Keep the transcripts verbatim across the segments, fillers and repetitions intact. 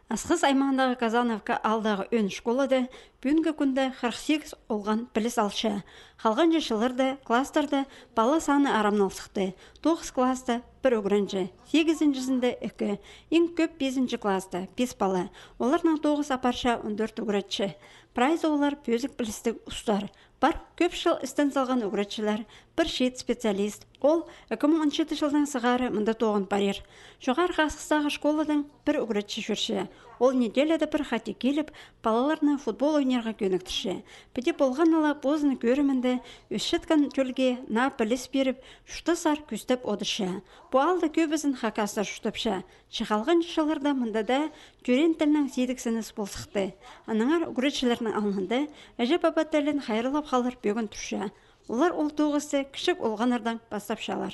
Асхыс аймағындағы Казановка аалдағы ӧӧн школада пӱӱнгі кӱнде хырых сигіс олған піліс алча. Халғанҷы чылларда класстарда пала саны арамнал сыхты. Тоғыс класста пір ӱгренҷі, сигізінҷізінде ікі, иң кӧп пизінҷі класста пис пала. Оларның тоғыс апарча он тӧрт ӱгретчі. Прайзы олар пӧзік пілістіг устар. Пар кӧп чыл істен салған ӱгретчілер, пір чиит специалист. Ол ікі муң он читі чылдаң сығара мында тоғын парир. Чоғархы Асхыстағы школадаң пір ӱгретчі чӧрче. Ол неделяда пір хати киліп, палаларны футбол ойнирға кӧніктірче. Піди полған ла позының кӧрімінде ӧсчеткен тӧлге наа піліс пиріп, чуртас аар кӧстеп одырча. Пу аалда кӧбізін хакастар чуртапча. Че халғанҷы чылларда мында даа тӧреен тілнең сидіксініс пол сыхты. Аннаңар ӱгретчілернің алнында іҷе-паба тілін хайраллап халар пӧгін турча. Олар ол тоғысты кічіг олғаннардаң пастапчалар.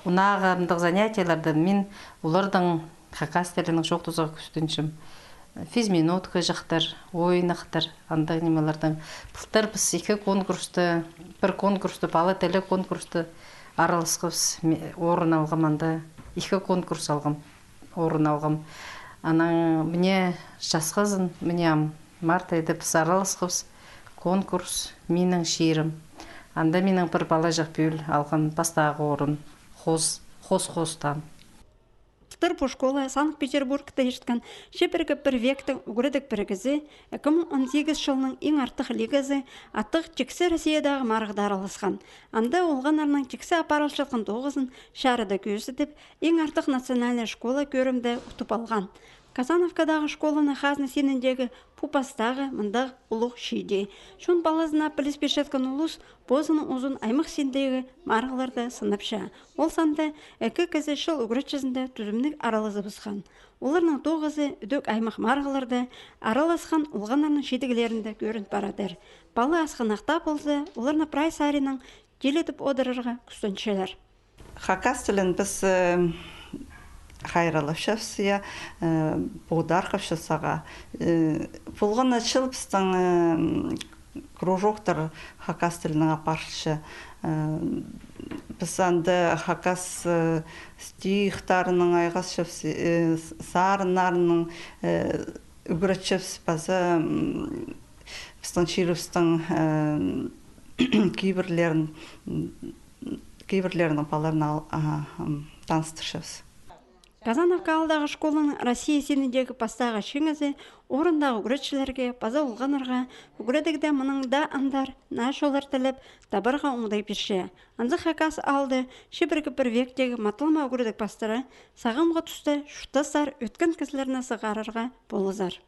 Унаға мындағ занятиелерден мин оларның хакас тілінің чоохтазарға кӱстенчем. Физминутка чахтар, ойнахтар, андағ нимелердең. Пылтыр піс ікі конкурста, пір конкурста, пала тілі конкурста араласхабыс, ме-, орын алғам анда, ікі конкурс алғам, орын алғам. Анаң міне часхызын, міне ам март айда піс араласхабыс, конкурс «Минің чирім». Анда минің пір палаҷах пӱӱл алған пастағы орын, хос, хос-хостаң. Пылтыр пу школа Санкт-Петербургта ирткен чибіргі пір вектің ӱгредіг пірігізі, ікі муң он сигізінҷі чылның «Иң артых лигазы» аттығ тиксі Россиядағы марығда араласхан. Анда олғаннарның тиксі апарылчатхан тоғызын чарыда кӧзідіп, иң артых национальнай школа кӧрімде утып алған. Казановкадағы школаны хазна синіндегі пу пастағы мындағ улуғ чиди. Чон палазына піліс пирчеткен улус позының узын аймах синіндегі марығларда сынапча. Ол санда ікі кізі чыл ӱгретчізінде тӱзімніг аралазыбысхан. Оларның тоғызы ідӧк аймах марығларда араласхан олғаннарның чидіглерінде кӧрін парадыр. Пала асхынах таа полза, оларны прай саринаң тилідіп одырарға кӱстенчелер. Хакас тілін піс, э, хайраллапчабыс, я, э, подаркапчабыс ағаа. Э, полған на чыл пістің, э, кружоктар хакас тілінең апарылча. Э, піс анда хакас, э, стихтарынаң айғасчабыс, э, с-, сарыннарынаң, э, ӱгретчебіс паза, м, пістің чирібістің, э, кибірлерін, м, кибірлерінің палаларын ал-, а, м, таныстырчабыс. Казановка аалдағы школаның Россия синіндегі пастағы чиңізі орындағы ӱгретчілерге паза олғаннарға ӱгредігде мының даа андар наа чоллар тілеп табарға оңдай пирче. Анзы хакас аалда чибіргі пір вектегі матылма ӱгредіг пастыра сағамғы туста чуртас аар ӧткен кізілерні сығарарға полызар.